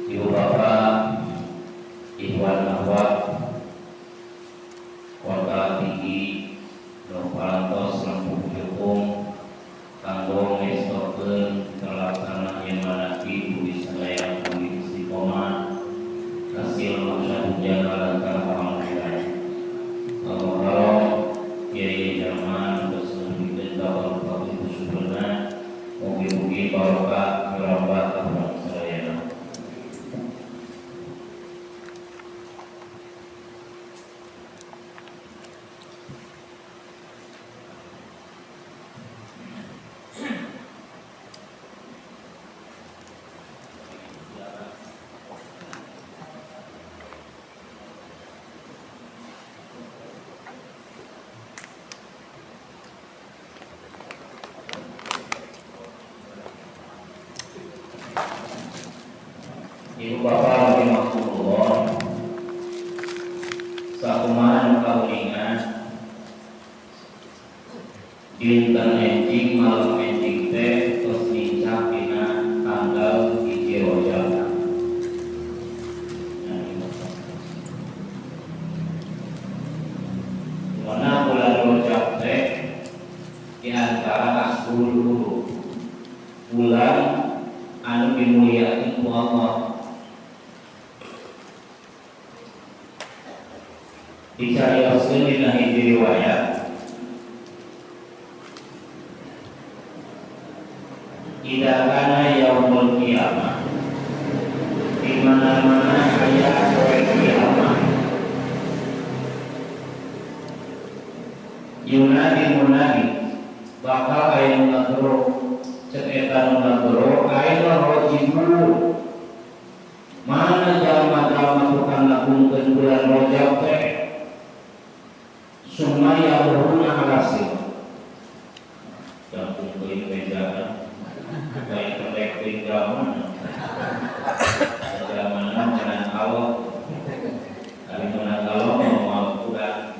Ibu bapak, ikhwan akhwat, keluarga tinggi nu parantos lempuh jukung kanggo ngestokeun terlaksana ieu manaqib budi sadaya kangge istiqomah hasil maksad jana lantaran alhamdulillah. Allah haram kiai zaman geus ngabikeun ka bapak ibu syukurna mugi-mugi barokah mirambah ka urang sadayana. Ibu bapak rahimakumullah, sakumaha nu kauningan dinten enjing malam enjing teh tos nincak dina tanggal 1 Rajab. Dimana bulan Rajab teh di antara asbul hurum, bulan anu dimuliakeun ku Allah. Dicarioskeun dina hiji riwayat, idza kana yaumul qiyamah, di mana-mana aya poe kiamat, yunadi munadi, bakal aya nu ngagero, cek eta nu ngagero aya rajibun, mana jalma-jalma tukang ngagungkeun bulan Rajab teh, summa yamuruna ala sirat. Jangkung teuing bejaan, baik pendek teuing jalma. Jalmana menang Allah, ari menang Allah moal kurang.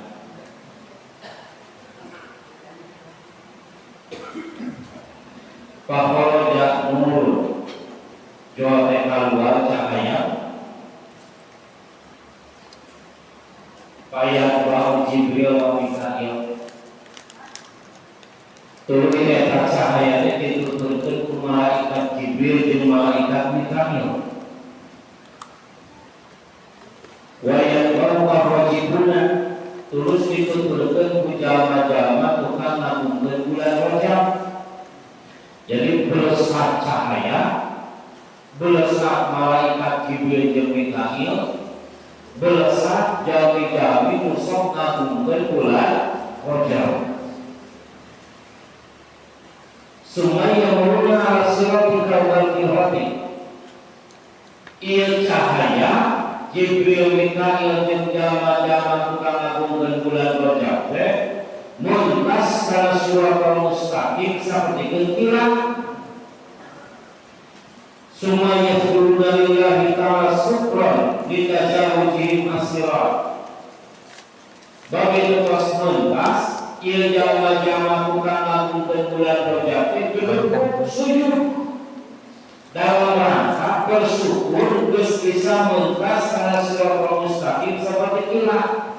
Fakharaja nur, jol teh kaluar cahaya. Payah Jibril wa Mikail. Tuluy eta cahaya teh dituturkeun ku malaikat Jibril jeung malaikat Mikail. Wa yaqulu ar-rajibuna, terus dituturkeun ku jalma-jalma tukang ngagungkeun bulan Rajab. Jadi belesat cahaya, belesat malaikat Jibril jeung Mikail, belesat jalmi-jalmi nu sok ngagungkeun bulan Rajab. Summa yamuruna ala sirati kawal qirati. Ieu cahaya Jibril Mikail jeung jalma-jalma tukang ngagungkeun bulan Rajab teh muntas kana siratal mustaqim sapertikeun kilat. Summa yasjuduna lillahi ta'ala syukran litajawuzihim as-sirat. Begitu tos muntas ieu jalma-jalma tukang ngagungkeun bulan Rajab teh duduk sujud dalam rangka bersyukur geus bisa mentas kana siratal mustaqim saperti kilat.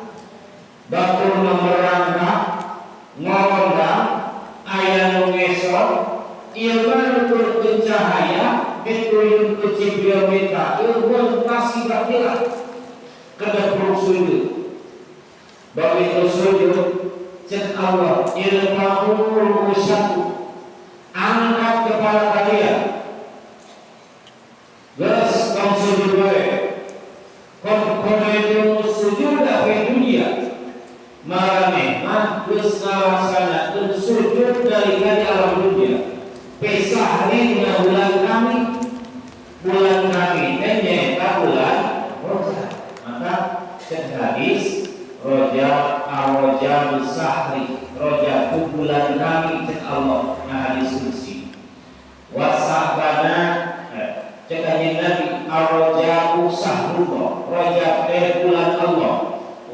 Batur merangkak ngorondang aya nu ngesot ieu mah nuturkeun cahaya dituyun ku Jibril Mikail mentas siga kilat kedepruk sujud. Begitu sujud cek Allah irfa'u ru'usakum, angkat kepala kalian. Geus tong sujud wae. Qad qadaytum sujuda fi dunya, maraneh mah geus ngalaksanakeun sujud dari alam dunia. Pesahri dina bulan kami, bulan kami teh nyaeta bulan Rajab. Maka cek hadis Rajab ar-Rajab sahri, Rajab itu bulan kami cek Allah nah hadis kursi. Wasabana cek kanjeng Nabi ar-Rajabu sahrullah, Rajab teh bulan Allah.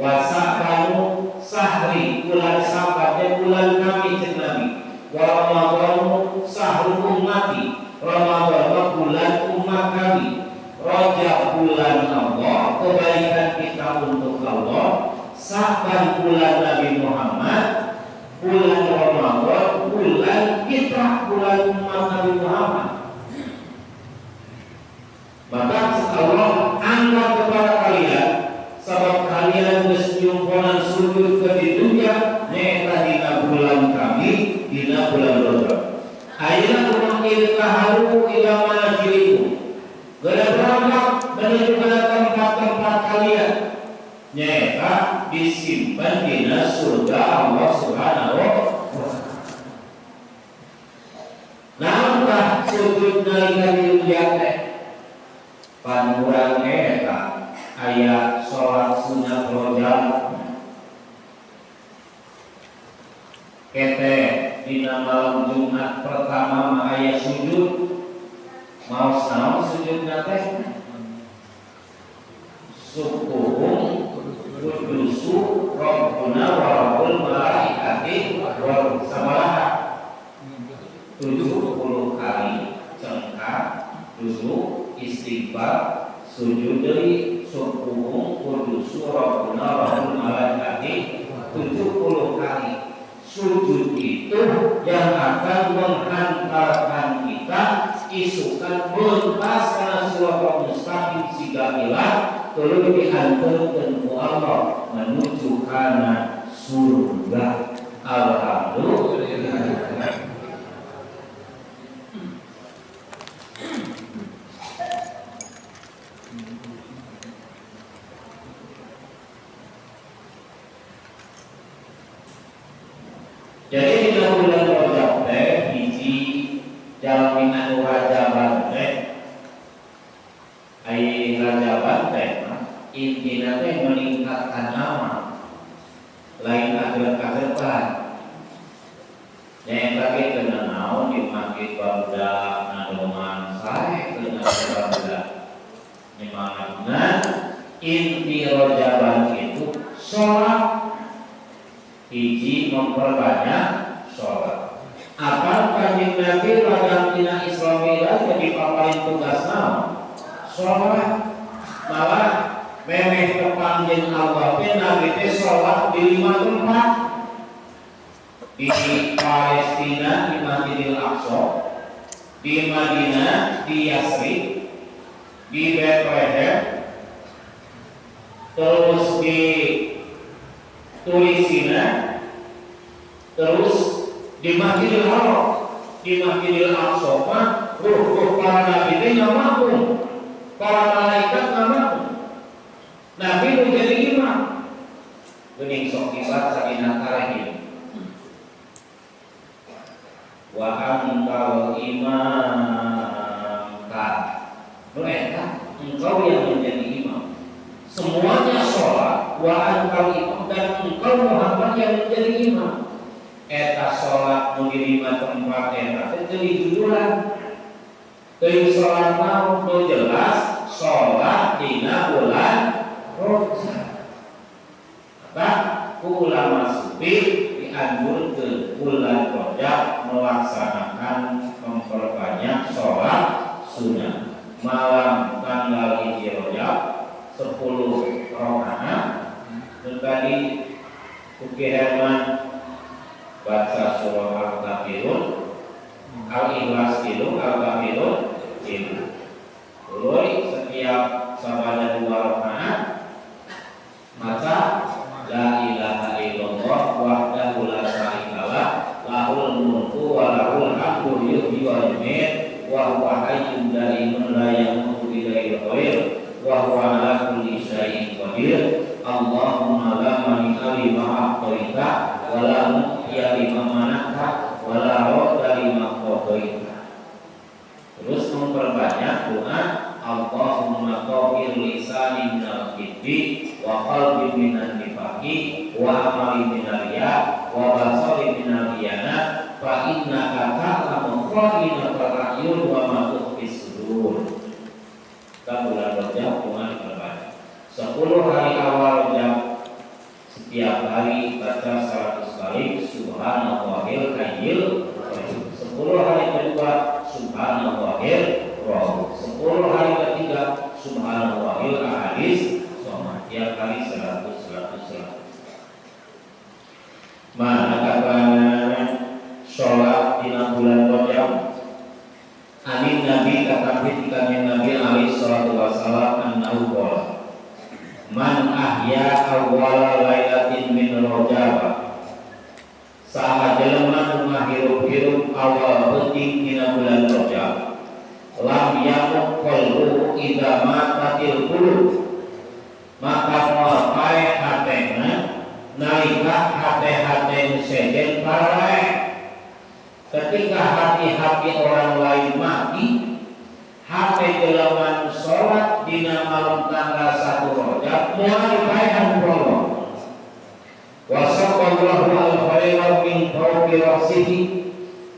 Wasabanu sahri, bulan Sabat teh bulan kami cek Nabi. Wa Ramadhanu sahru ummati, Ramadan bulan umat kami. Rajab bulan Allah, kebaikan kita untuk Allah. Sa'ban bulan Nabi Muhammad, bulan Ramadan, bulan kita, bulan umat Nabi Muhammad. Maka Allah angkat kepada kalian sebab kalian geus nyumponan sujud ke dunia nyaeta dina bulan kami, dina bulan Rajab. Ayeuna kumaha irtahalu ila manazilikum. Geura berangkat menuju ke tempat-tempat kalian. Nyaeta disimpan dina surga Allah Subhanahu wa taala. Namun sujud nalika di dunia teh pan urang eta aya salat sunat rojab kete dina malam Jumat pertama mah aya sujud maos naon sujudna teh subuhun kudusu rabbuna wa rabbul malaikati wa sabaraha 70 kali cengkak duduk istighfar sujud deui subuhun kudusu rabbuna rabbul malaikati 70 kali. Sujud itu yang akan menghantarkan kita isukan mentas kana siratal mustaqim siga ilah tuluy diantarkeun ku Allah menuju kana surga. Alhamdulillah. Jadi di bulan Rajab teh hiji jalmi anu rajaban teh ai rajaban teh intina teh meningkatkan amal lain agreg-agregan nyaeta ge teu naon di masjid barudak ngadoman sae teu barudak nyemangatna inti rajaban itu sholat hiji memperbanyak sholat. Apa kanjeng Nabi ladang tina Isra Mi'raj jadi paparin tugas naon? Sholat. Malah memeh tepang jeung Allah teh Nabi teh sholat di 5 tempat. Di Palestina di Masjidil Aqsa, di Madinah di Yasrib, di Bethlehem, terus di Turisina, terus di Masjidil Haram, di Masjidil Aqsa mah ruh-ruh para nabi teh ngamakung, para malaikat ngamakung. Nabi nu jadi imam. Geuning sok dibaca dina tarehim. Wa antal imam ka. Nu eta engkau yang menjadi imam. Semuanya sholat wa antal imam dan engkau Muhammad yang menjadi imam. Eta sholat nu di 5 tempat eta teh jadi jujuran. Teuing sholat mah nu jelas sholat dina bulan Rajab. Maka ku ulama sufi dianjurkeun bulan Rajab melaksanakan memperbanyak sholat sunnah. Malam tanggal 1 Rajab 10 rakaat. Dan tadi Uki Herman baca surah Al-Kafirun, Al-Ikhlas tilu, Al-Kafirun tilu. Tuluy setiap sabada 2 rakaat maca la ilaha illallah wahdahu la syarikalah lahul mulku wa lahul hamdu yuhyi wa yumiit wa huwa hayyun daimun la yamutu illa khair wa huwa ala kulli syai'in qadir. Allahumma la mani'a lima a'taita wa la mu'tiya lima mana'ta wa la radda lima qadaita. Terus memperbanyak doa Allahumma tahhir lisani minal kidbi wa qalbi minan nifaqi wa amali minal riya wa basari minal khiyanah fa innaka ta'lamu kha'inatal a'yun wa ma tukhfis sudur. Kita bulan Rajab doa diperbanyak. 10 hari awal Rajab setiap hari baca 100 kali subhanallahil hayyil qayyum. 10 hari kedua subhanallahil rahim. 10 hari ketiga katampi ti Kanjeng Nabi alaihi salatu wasallam annahu qala man ahya awwala lailatin min Rajab saha jelema nu ngahirup-hirup awal peuting dina bulan Rajab lam yamut qalbuhu idza matatil qulub maka moal paeh hatena nalika hate-hate nu sejen paraeh. Ketika hati-hati orang lain mati, hati jelema nu salat dina malam tanggal 1 Rajab moal dipaehan ku Allah. Wa sallallahu al-khaira min fawqi ra'sihi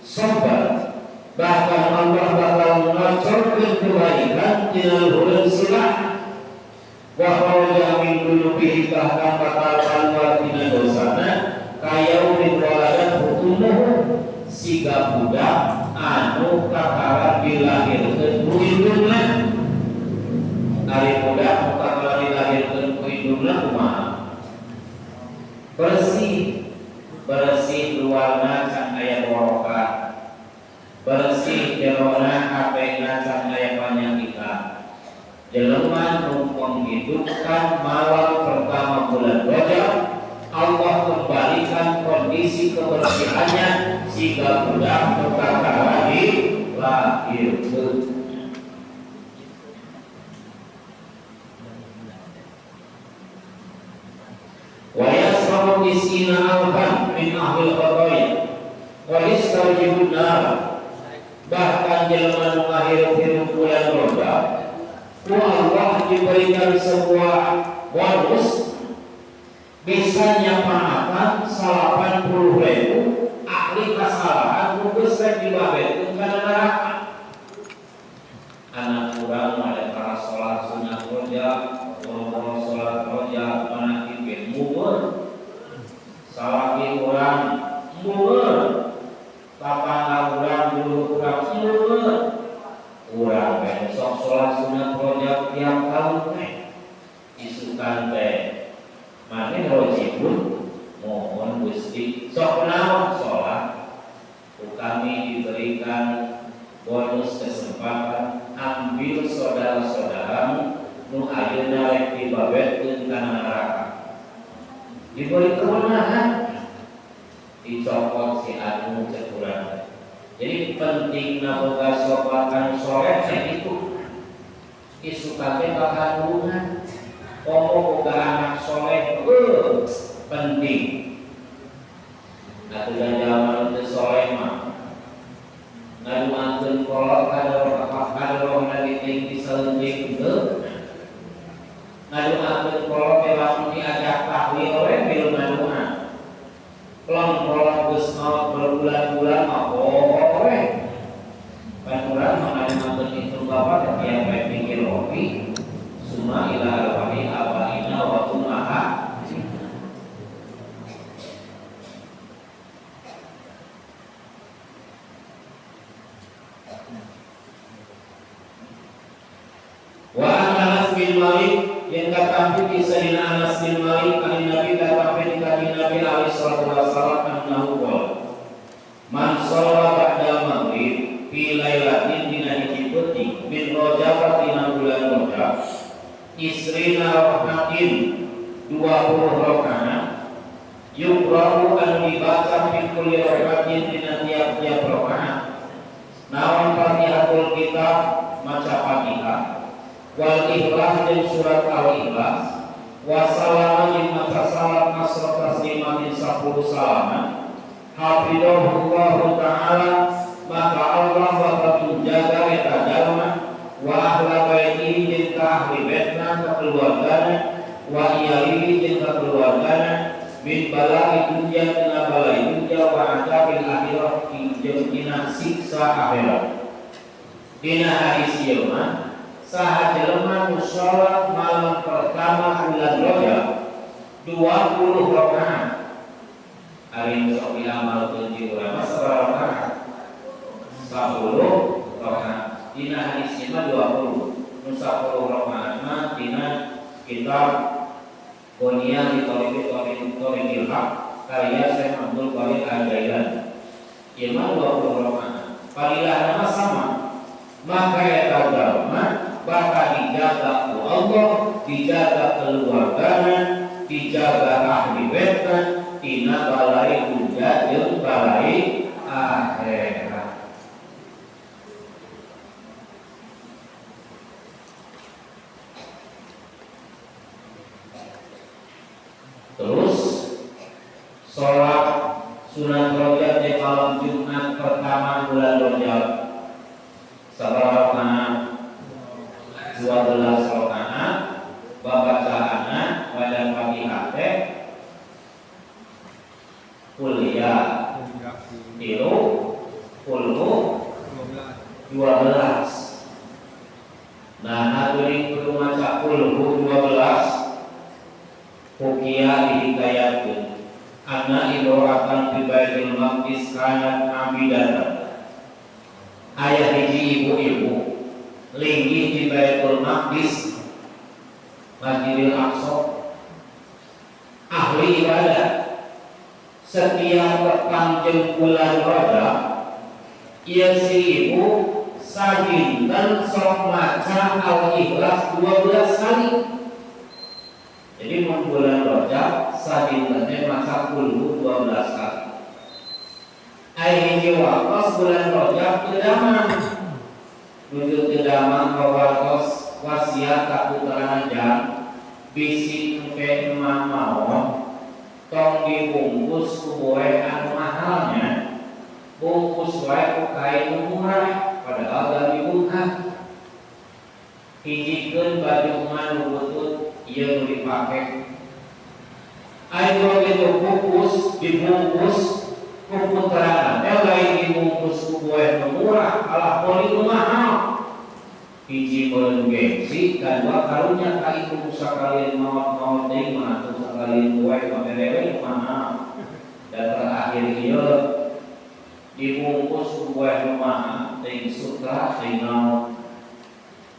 sabbar, bahkan Allah bakal ngocorkeun kebaikan tina luhureun sirah. Wa kharaja min dunubihi, bahkan bakal keluar tina dosana kayaumin waladat hutumuhu siga budak anu kakara dilahirkeun ku indungna. Ari budak nu kakara dilahirkeun ku indungna kumaha? Bersih, bersih luarna can aya barokah, bersih jerona hatena can aya panyakitan. Jelema nu menghidupkan malam pertama bulan Rajab, Allah kembalikan kondisi kebersihannya sehingga budak nu kakara dilahirkeun. Wa yasrabu isina alfan min ahlil khataya wa yastawjibun nar, bahkan jelema nu ngahirup-hirup bulan Rajab ku Allah diberikan sebuah bonus bisa nyapaatan 80.000 ahli kesalahan nu geus rek dibabetkeun kana neraka. Anak urang ada para salat sunat Rajab, boro-boro salat Rajab manakib ge mubur, salaki urang mubur, tatangga urang dulu urang mubur. Urang teh sok salat sunat Rajab tiap tahun teh isukan teh maneh rojibun mohon Gusti sok naon salat ku kami diberikan bonus kesempatan ambil saudara-saudaramu nu ayeuna rek dibabetkeun kana neraka. Diberi kewenangan dicopot si anu cek urang. Jadi pentingna boga sobat anu soleh teh itu isukan teh bakal nulungan. Komo boga anak soleh penting. Atuh da jalma teu soleh mah ngaduankeun kolot kadorohna diteuing diselenjing henteu. Ngaduankeun kolot teh lamun diajak tahlil we milu ngaduan. Klon kolot geus maot berbulan-bulan mah bohong we. Pan urang mah ngaduankeun itu bapak teh tiap poe pikir kopi summa ila arwahi abaina wa ummaha. Wa Anas bin Malik yang katampi kisah Anas bin Malik kan Nabi katampi kanjeng Nabi alaihi salatu wasallam annahu qala man shalla ba'da maghrib fi lailatin dina hiji peuting min Rajab dina bulan Rajab isrina rakaatin 20 rakaat yuqra'u anu dibaca fi kulli rakaatin dina tiap-tiap rakaat naon Fatihatul Kitab maca Fatihah wal Ikhlas dan surat Al-Ikhlas wassalama jeung maca salam asra taslimatin 10 salaman hafidhahullahu ta'ala maka Allah bakal menjaga eta jalma wa ahla baitihi jeung ka ahli baitna ka keluargana wa iyalihi jeung ka keluargana min bala'i dunya tina bala'i dunya wa adzabil akhirah jeung tina siksa akhirat. Dina hadis ieu mah saha jelema nu salat malam pertama bulan Rajab 20 rakaat. Ari nu sok diamalkeun di urang mah sabaraha rakaat? 10 rakaat. Dina hadis ieu mah 20. Nu 10 rakaat mah dina kitab Gonia di Thoriqil Haq karya Syekh Abdul Qadir Al-Jailani. Ieu mah 20 rakaat. Fadilahna mah sama. Maka eta jalma bakal dijaga ku Allah, dijaga keluargana, dijaga ahli baitna tina balai dunya jeung balai akhirat. Terus sholat sunat Rajab di malam Jumat pertama bulan Rajab sabaraha rakaat? 12 rakaat. Babacaanna pada Fatihah teh kuliah tilu kulhu 12. Nah, aturing kudu maca kulhu 12. Hukia dihikayatkeun anna imro'atan fi Baitul Maqdis kanat abidatan. Aya hiji ibu-ibu linggih di Baitul Maqdis, Masjidil Aqsa, ahli ibadah. Setiap petang jeung bulan Rajab ieu si ibu sadinten sok maca Al-Ikhlas 12 kali. Jadi mun bulan Rajab sadinten teh maca kulhu 12 kali. Aya hiji waktos bulan Rajab teu damang. Nuju teu damang wawartos wasiat ka putrana jang bisi engke emah maot tong dibungkus ku boe anu mahalnya, bungkus wae ku kain murah padahal da dibuka. Hijikeun baju mah nu butut ieu nu dipake. Ayo begitu bungkus dibungkus ku putrana teh lain dibungkus ku boe nu murah alah poli nu mahal. Hiji meureun gengsi, kadua karunya ka ibu sakalian maot-maot deui mah atuh sakalian boe mah mere we mahal. Dan terakhir ieu dibungkus ku boe nu mahal teuing sutra teuing naon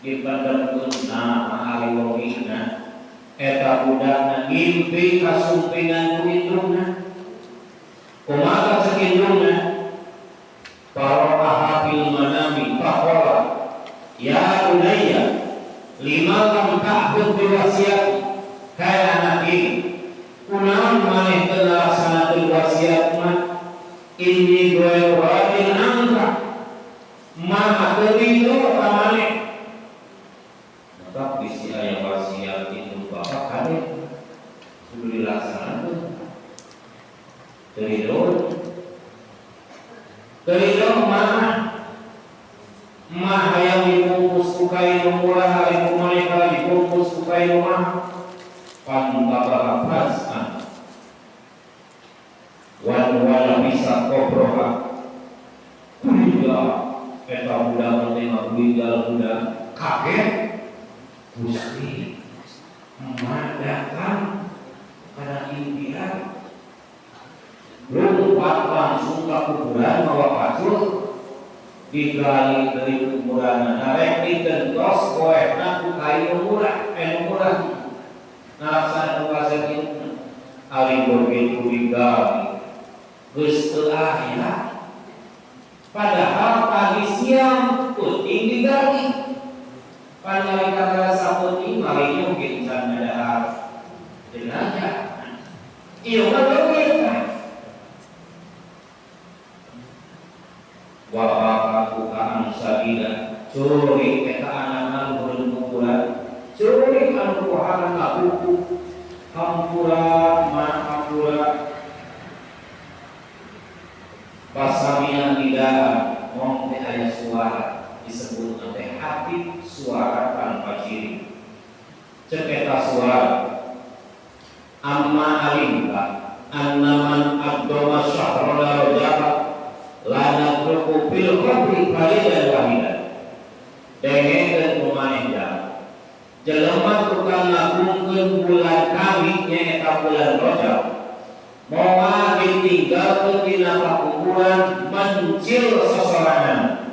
dipendemkeun nah ari wongina eta budakna ngimpi kasumpingan ku indungna. Kumaha cek indungna? Fara'aha fil manami faqala ya bunayya lima lam ta'khudh bi wasiat. Hai anak ini, kunaon maneh teu ngalaksanakeun wasiat mah? Inni ghairu radin anka, mah teu ridho ka maneh. Maka bisi aya wasiat itu bapak kade kudu dilaksanakeun. Teu ridho. Teu ridho mah mah hayang dibungkus ku kain murah, ari ku maneh dibungkus ku kain mah pantabaha fas'an wan wala bisa kobroha kuliah eta budak teh mah kuliah budak kaget Gusti emak datang kana impian lompat langsung ke kuburan mawa pacul digali dari kuburan narek ditentos poehna ku kain murah murah ngalaksanakeun wasiat itu ari begitu digali geus teu aya padahal pagi siang peuting digali panalika rasa peuting malinya mungkin can dahar jenazah ieu mah leungit wa baqa'u sabila curi eta anak anu kuburan curi anu kuharan ngabuku hampura ma hampura pasamia tidak mong teh aya suara disebut teh hati suara tanpa ciri cek eta suara amma alimka annaman abdoma syahrona rajaba lana truku fil qabri faridan wahidan dengekeun ku maneh jelema tukang ngagungkeun bulan kami nyaeta bulan Rajab moal ditinggalkeun dina pakuburan mencil sosorangan.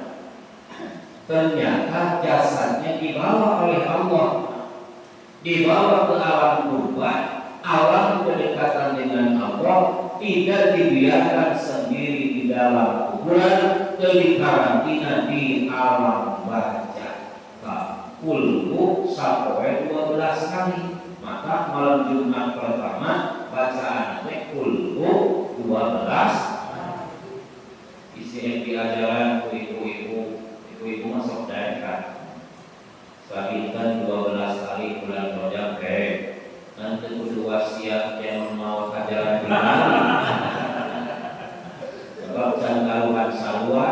Ternyata jasadnya dibawa oleh Allah, dibawa ke alam purba, alam kedekatan dengan Allah, tidak dibiarkan sendiri di dalam kuburan, teu dikarantina di alam barzah. Kulhu sapoe 12 kali. Maka malam Jumat pertama bacaan teh kulhu 12. Isi diajaran ku ibu-ibu, ibu-ibu masuk daerah. Sabitan 12 kali bulan Rajab nanti kudu wasiat yang mau ajaran bulan. Sebab can karuhan sarua.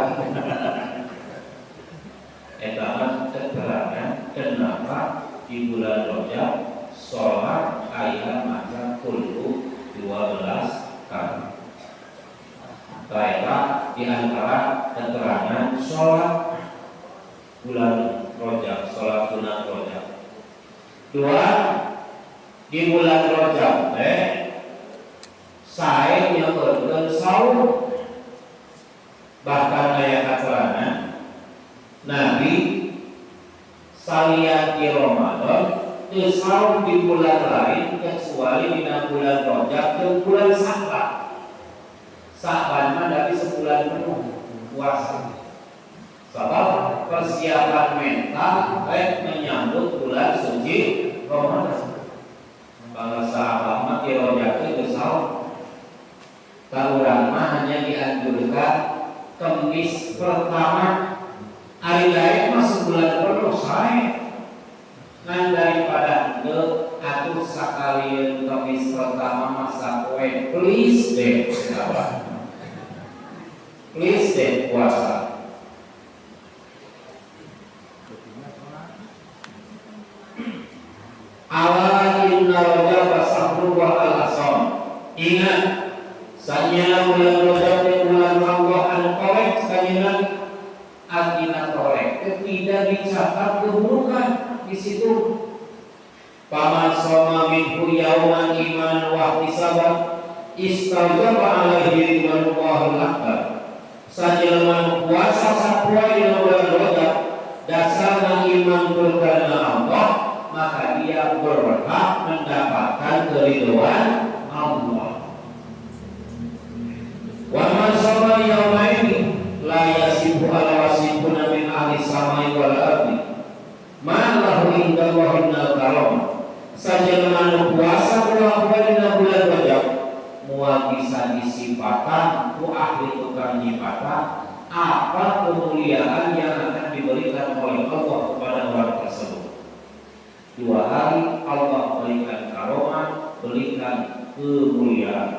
Eta mah keterangan kenapa di bulan Rajab sholat aya maca kulhu 12 kali. Baiklah, di antara keterangan sholat bulan Rajab, sholat sunat Rajab. Dua, di bulan Rajab teh sae nyeurkeun saum. Bahkan aya keterangan Nabi salian di Ramadan teu saum di bulan lain kecuali dina bulan Rajab jeung bulan Sa'ban. Sa'ban mah dari sebulan penuh puasa. Sebab persiapan mental rek menyambut bulan suci Ramadan. Bangsa sahabat mah di Rajab teh geus saum. Ka urang mah hanya dianjurkan Kemis pertama. Hari lain mah sebulan penuh sae. Ngan daripada henteu atuh sakalian Kemis pertama mah sapoe please deh sahabat. Please deh puasa. Ala inna Rajab sahrullah al-asam. Ingat, sanyana bulan Rajab teh bulan Allah anu kolek, sanyana artina kolek tidak dicatat keburukan di situ. Paman soma minhu yauman iman wa ihtisaban istaujaba alaihi ridwanullahil akbar. Sajelema puasa sapoe dina bulan Rajab dasarna iman karena Allah, maka dia berhak mendapatkan keridhaan Allah. Wa man shoma yaumaini la yasibu ala wasifuna min ahli samai wal ardi ma lahu indallahi minal karam. Sajelema nu puasa dua poe dina bulan Rajab moal bisa disipatan ku ahli tukang nyipatan apa kemuliaan yang akan diberikan oleh Allah kepada orang tersebut. 2 hari Allah berikan karomah, berikan kemuliaan.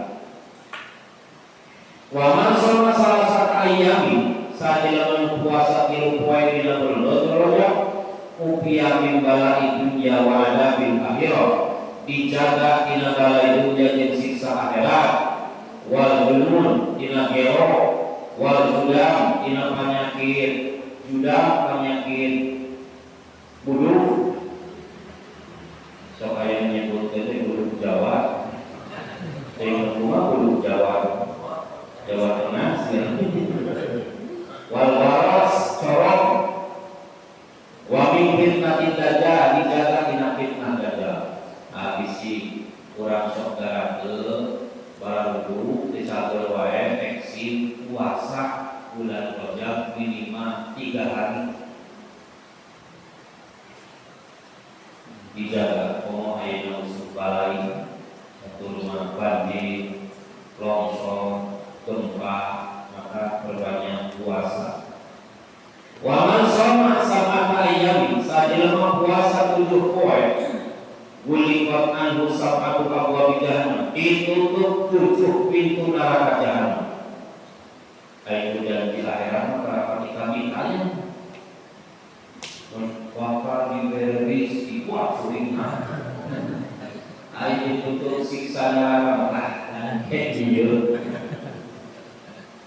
Wa man shoma salasata ayyami, sajelema puasa 3 poe dina bulan Rajab, upiya min bala'i dunya wa adabil akhirah, dijaga dina balai dunya jeung siksa akhirat, wal junun dina gero, wal judam dina penyakit, judam penyakit buduk. Sok aya nyebut teh buduk Jawa, teh kumaha buduk Jawa, Jawa Tengah sih. Wal waras corong, wa min fitnatin dajjal, dijaga dina fitnah dajjal. Habis kurang sok garake barang di satur wae eksim puasa bulan Rajab minimal 3 hari. Dijaga komo ayeuna musuh balai satu rumah banjir, longsor, gempa, maka perbanyak puasa. Wa man shoma sab'ata ayyamin, sajelema puasa 7 poe, guliqat anhu sab'atu abwabi jahannam, ditutup 7 pintu neraka jahannam. Ayo dan di akhirat maka kita mintanya bakal diberi rezeki kuat suringna. Ayo ditutup siksa neraka mah ieu.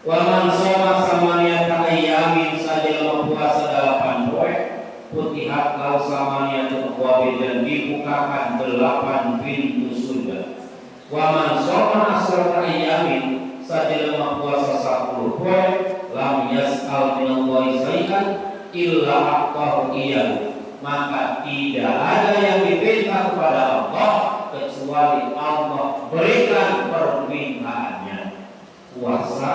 Wa man shoma samaniyata ayyamin, sajelema puasa 8 poe, putihat lau samaniyatu abwabil dan dibukakan 8 pintu surga. Wa man shoma asrata ayyamin, sajelema puasa 10 poe, lam yas'al minallahi syai'an illa a'tahu iyyahu, maka tidak ada yang diminta kepada Allah kecuali Allah berikan permintaannya. Puasa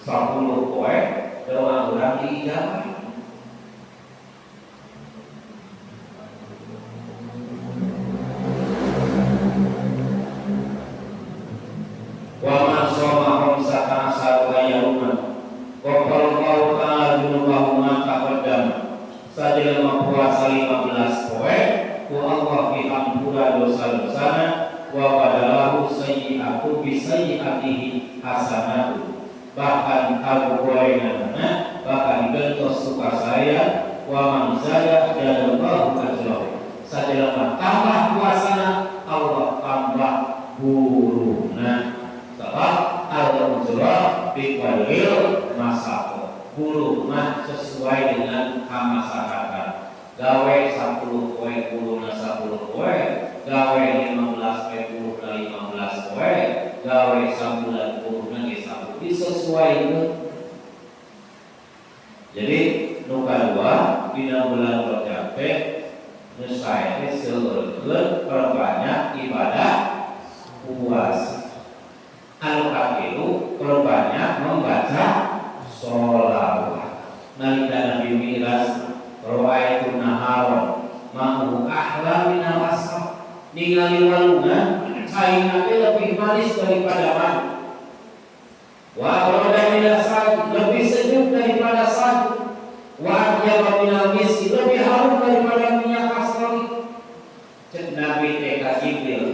10 poe doa urang diijabah. Wa man shoma khamsata asyara yauman ghafarallahu ta'ala dzunubahu ma taqaddam. Sajelema puasa 15 poe ku Allah dihampura dosa-dosana wa badalahu sayyi'atu bi sayyi'atihi hasanatu. Bahkan aku gorenganna bahkan digentos suka saya wa man zada jadallahu ajrahu. Sajelema tambah puasana Allah tambah buruhna. Sebab al-ujrah bi qadril masaqah. Buruh mah sesuai dengan kamasakatan. Gawe 10 poe buruhna 10 poe, gawe 15 poe buruhna 15 poe, gawe sabulan buruhna ge 1 disesuaikan. Jadi nu kadua dina bulan Rajab teh nu sae teh seueurkeun perbanyak ibadah puasa. Anu katilu perbanyak membaca sholawat. Nalika Nabi Mi'raj raaitu naharon ma'u ahla minal asal, ningali walungan caina teh lebih manis daripada madu. Wa abrada minal salji, lebih sejuk daripada salju. Wa atyaba minal miski, lebih harum daripada minyak kasturi. Cek Nabi teh ka Jibril,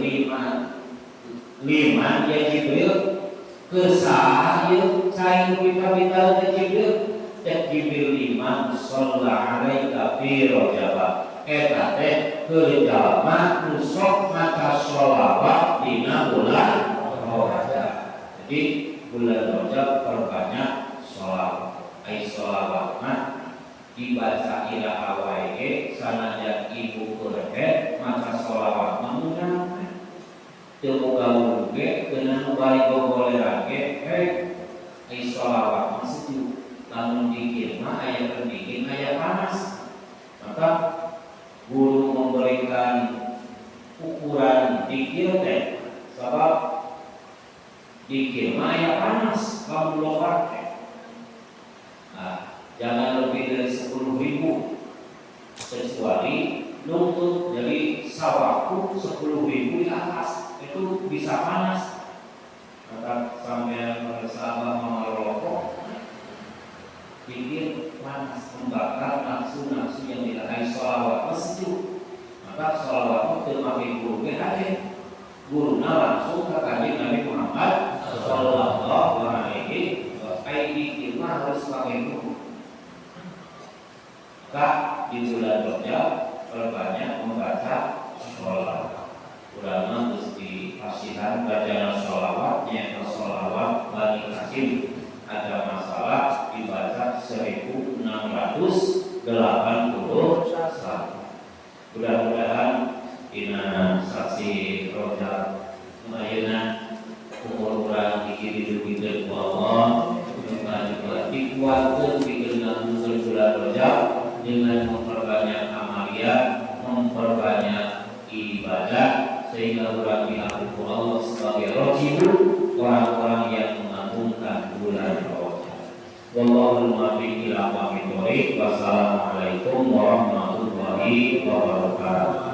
liman ya Jibril kesaha ieu cai nu pika-pika teh Jibril. Cek Jibril liman shalla alaika fi Rajab, eta teh keur jalma nu sok maca sholawat dina bulan Rajab. Jadi bulan Rajab perbanyak sholawat. Ai sholawat mah dibaca iraha wae ge sanajan ibu keur head maca sholawat mah meunang. Teu boga wudu ge keuna nu bari gogoleran ge hek ai sholawat mah sejuk. Lamun dikir mah aya pendingin aya panas. Maka guru memberikan ukuran dikir teh sebab dikir mah aya panas lamun loba teh. Nah, jangan lebih dari 10.000 kecuali nuntut. Jadi sawaku 10.000 di atas itu bisa panas. Maka sampai bersama mengerokok pikir panas membakar nafsu-nafsu yang dilakai sholawat sejuk. Maka sholawat itu make guru ge hade. Guruna langsung ke kanjeng Nabi Muhammad sallallahu alaihi wasallam. Ai dikir mah harus pakai guru. Maka di bulan Rajab perbanyak membaca sholawat. Ulama terus dikasihan bacaan sholawat, nyata sholawat Bani Hashim. Ada masalah dibaca 1681. Mudah-mudahan dina saksi Rajab ayeuna umur urang hiji didugikeun ku Allah, muga dikuatkeun pikeun ngagungkeun bulan Rajab dengan memperbanyak amalia, memperbanyak ibadah sehingga urang diaku ku Allah sebagai rajibun, orang-orang yang mengagungkan bulan Rajab. Wallahul muwaffiq ila aqwamit thoriq. Wassalamualaikum warahmatullahi wabarakatuh.